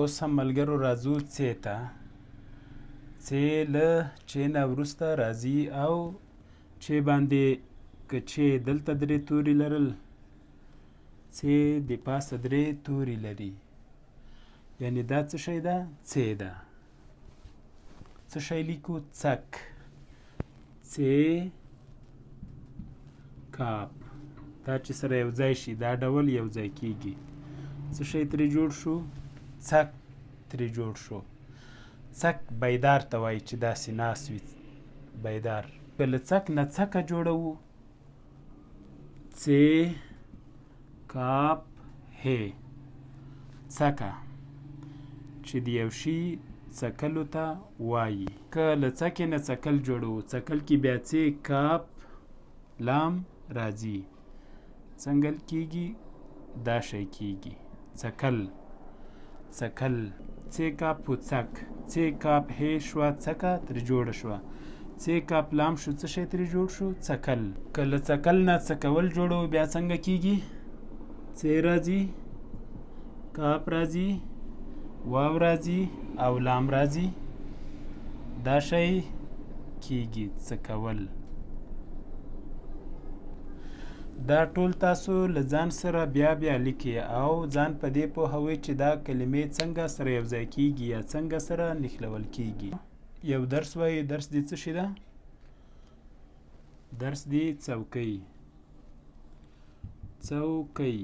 اوس هم ملګرو راځو څې ته. څې له چې نه وروسته راځي او چې باندې که چې دلته درې توري لرل، څې د پاسه درې توري لري، یعنی دا څه شی ده؟ څې ده. څه شی لیکو؟ څک. څې کاپ، دا چې سره یو ځای شي دا ډول یو ځای کیږي، څه شی ترې جوړ شو؟ څک ترې جوړ شو. څک بیدار ته وایي چې داسې ناست وي بیدار. که له څک نه څکه جوړوو، څې کاپ هې، څکه، چې د یو شي څکلو ته وایي. که له څکې نه څکل جوړوو، څکل کې بیا څې کاپ لام راځي، څنګه کیږي؟ دا شی کیږي څکل. څکل، څې کاپ و څک، څې کاپ هې شوه څکه ترې جوړه شوه، څې کاپ لام شو څه شی ترې جوړ شو؟ څکل. که له څکل نه څکول جوړوو بیا څنګه کیږي؟ څې راځي، کاپ راځي، واو راځي او لام راځي، دا شی کیږي څکول. دا ټول تاسو له ځان سره بیا بیا لیکئ او ځان په دې پوهوئ چې دا کلمې څنګه سره یو ځای کیږي یا څنګه سره نښلول کیږي. یو درس وایي، درس دې څه شي ده؟ درس دې څوکۍ. څوکۍ.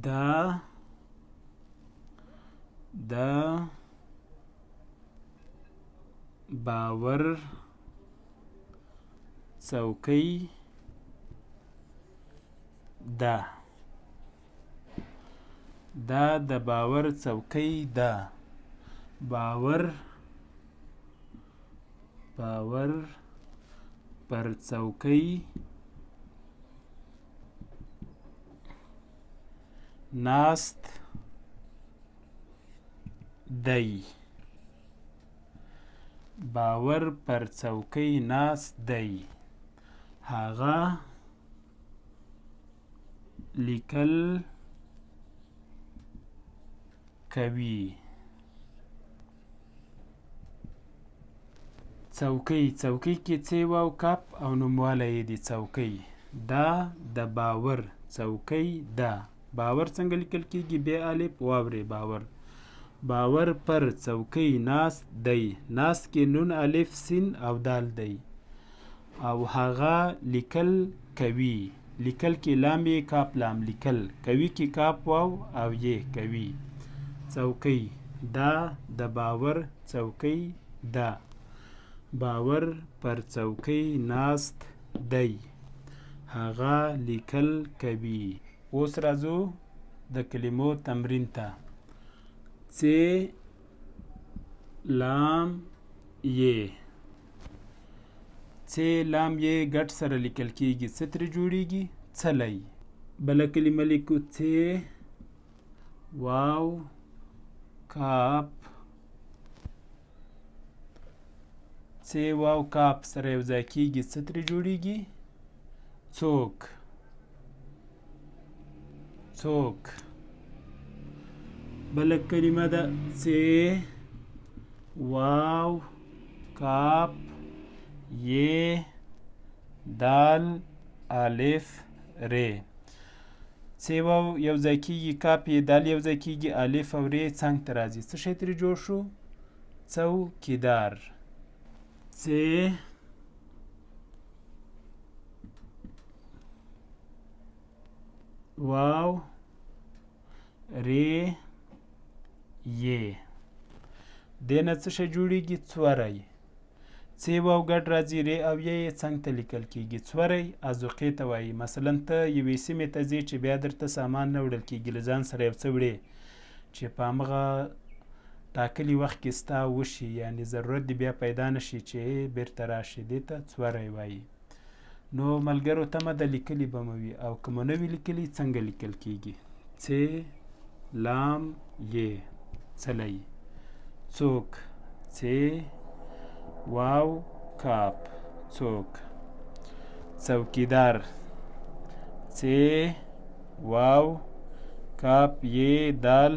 دا د باور څوکۍ ده. دا د باور څوکۍ ده. باور باور پر څوکۍ ناست دی. باور پر څوکۍ ناست دی. هغه لیکل کوي. څوکۍ، څوکۍ کې څې واو کاپ او نوموالی یې دي څوکۍ. دا د باور څوکۍ ده. باور څنګه لیکل کیږي؟ بې الف واو رې باور. باور پر څوکۍ ناست دی. ناست کې نون الف سین او دال دی. او هغه لیکل کوي. لیکل کې لام یې کاپ لام لیکل کوي کې کاپ واو او یې کوي. څوکۍ، دا د باور څوکۍ ده. باور پر څوکۍ ناست دی. هغه لیکل کوي. اوس راځو د کلمو تمرین ته. څې لام یې، څې لام یې ګډ سره لیکل کیږي، څه ترې جوړیږي؟ څلی. بله کلمه لیکو، څې واو کاپ، څې واو کاپ سره یو ځای کیږي، څه ترې جوړیږي؟ څوک. څوک. بله کلمه ده څې واو کاپ یې دال الف رې، څې واو یو ځای کیږي، کاپ یې دال یو ځای کیږي، الف او رې څنګ ته راځي، څه شی ترې جوړ شو؟ څوکیدار. څې واو رې یې، دې نه څه شی جوړیږي؟ څوری. څې واو ګډ راځي، رې او یې یې څنګ ته لیکل کیږي. څوری ازوقې ته وایي. مثلا ته یوې سیمې ته ځې چې بیا درته سامان نه وړل کیږي، له ځان سره یو څه وړې چې په همغه ټاکلي وخت کې ستا وشي، یعنی ضرورت دې بیا پیدا نه شي چې بیرته راشي، دې ته څوری وایي. نو ملګرو تمه ده لیکلي به مو وي، او که مو نه وي لیکلي څنګه لیکل کیږي؟ څې لام یې څلی. څوک، څې واو کاپ څوک. څوکیدار، څې واو کاف ی دال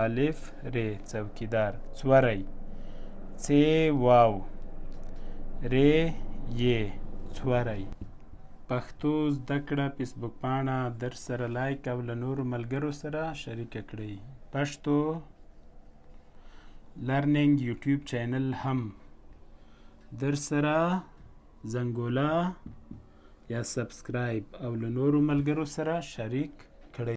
الف ر څوکیدار. څوری، څ واو ر ی څوری. پښتو زده کړه فیسبوک پاڼه درسره لایک او له نورو ملګرو سره شریکه کړئ. پښتو لرنینګ یوټیوب چینل هم درسره زنګوله یا سبسکرایب او له نورو ملګرو سره شریک